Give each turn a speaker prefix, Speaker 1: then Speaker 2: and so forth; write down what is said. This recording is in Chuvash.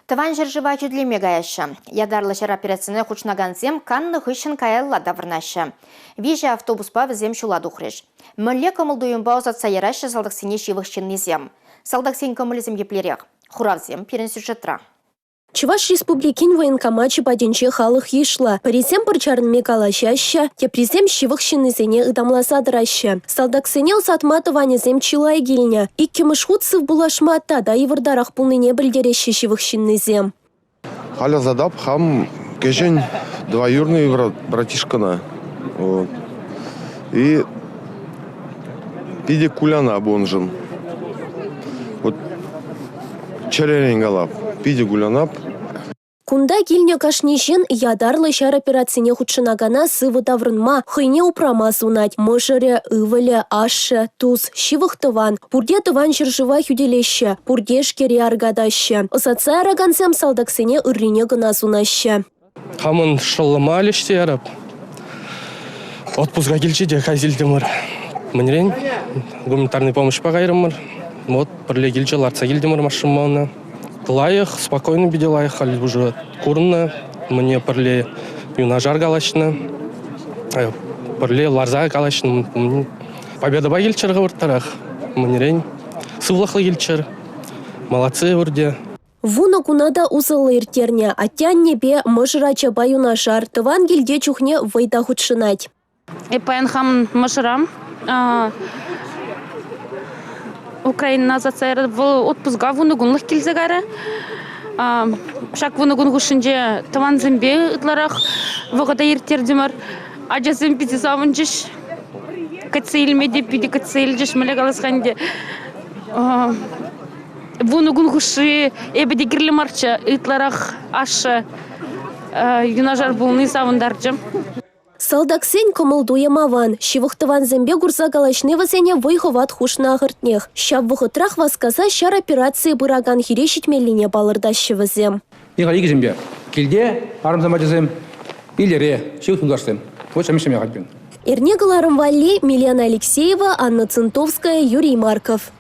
Speaker 1: Тӑван ҫӗршыва хӳтӗлеме каяҫҫӗ. Ятарлӑ ҫар операцине хутшӑнакансем каннӑ хыҫҫӑн каялла таврӑнаҫҫӗ. Виҫӗ автобуспа вӗсем ҫула тухрӗҫ. Мӗнле кӑмӑл-туйӑмпа ӑсатса яраҫҫӗ салтаксене ҫывӑх ҫыннисем? Салтаксен кӑмӑлӗсем еплерех? Хуравсем пирӗн сюжетра.
Speaker 2: Чӑваш Республикин военкомачӗ патӗнче халӑх йышлӑ. Пӗрисем пӗр чарӑнми калаҫаҫҫӗ, теприсем ҫывӑх ҫыннисене ытамласа тӑраҫҫӗ. Салтаксене ӑсатма тӑванӗсем чылай килнӗ. Иккӗмӗш хут сывпуллашма тата йывӑртарах пулнине пӗлтереҫҫӗ ҫывӑх ҫыннисем.
Speaker 3: Халь ӑсатап хам кӗҫӗн двоюродный братишкӑна. Вот. И питӗ кулянап уншӑн. Вот чӗререн калап, питӗ кулянап.
Speaker 2: Кунта килнӗ кашни ҫын ятарлӑ ҫар операцине хутшӑнакана сывӑ таврӑнма, хӑйне упрама сунать. Мӑшӑрӗ, ывӑлӗ, ашшӗ, тус, ҫывӑх тӑван – пурте тӑван ҫӗршыва хӳтӗлеҫҫӗ, пурте эшкере аркатаҫҫӗ. Ӑсатса яракансем салтаксене ыррине кӑна сунаҫҫӗ.
Speaker 4: Хамӑн шӑллӑма леҫсе ярап. Отпуска килчӗ те кайса илтӗмӗр. Мӗнрен гуманитарный помощьпа кайрӑмӑр. Вот пӗрле килчӗ, лартса килтӗмӗр машинӑпа ӑна. Лайӑх, спокойно питӗ лайӑх халь уже курнӑ. Мӗне пӗрле юнашар калаҫнӑ. Пӗрле ларса калаҫнӑ. Победӑпа килччӗр хӑвӑрттарах. Мӗнрен сывлӑхлӑ килччӗр. Молодцы пурте.
Speaker 2: Вунӑ куна та усӑллӑ ирттернӗ. Атте-аннепе, мӑшӑр ачапа юнашар тӑван килте чухне вӑй та хутшӑнать.
Speaker 5: Эп паян хамӑн мӑшӑра Украинӑна ӑсатса ярать. Вӑл отпуска вунӑ кунлӑх килсе кайрӗ. Ҫак вунӑ кун хушшинче тӑвансемпе ытларах вӑхӑта ирттертӗмӗр. Ачасем питӗ савӑнчӗҫ. Кӗтсе илме те питӗ кӗтсе илчӗҫ. Мӗнле калас-ха ӗнтӗ. Вунӑ кун хушши эпӗ те кирлӗ марччӗ. Ытларах ашшӗ юнашар пулни савӑнтарчӗ.
Speaker 2: Салтаксен кӑмӑл-туйӑм аван. Ҫывӑх тӑвансемпе курса калаҫни вӗсене вӑй-хӑват хушнӑ ахӑртнех. Ҫав вӑхӑтрах васкаса ҫар операцийӗ пыракан хире ҫитмеллине палӑртаҫҫӗ вӗсем.
Speaker 6: Михаил икӗ Килте арӑмсем ачасем, илере, ҫывӑх юлташсем. Вот ҫамӗҫсем яхать пин.
Speaker 2: Эрне кӑларӑм валли Милена Алексеева, Анна Центовская, Юрий Марков.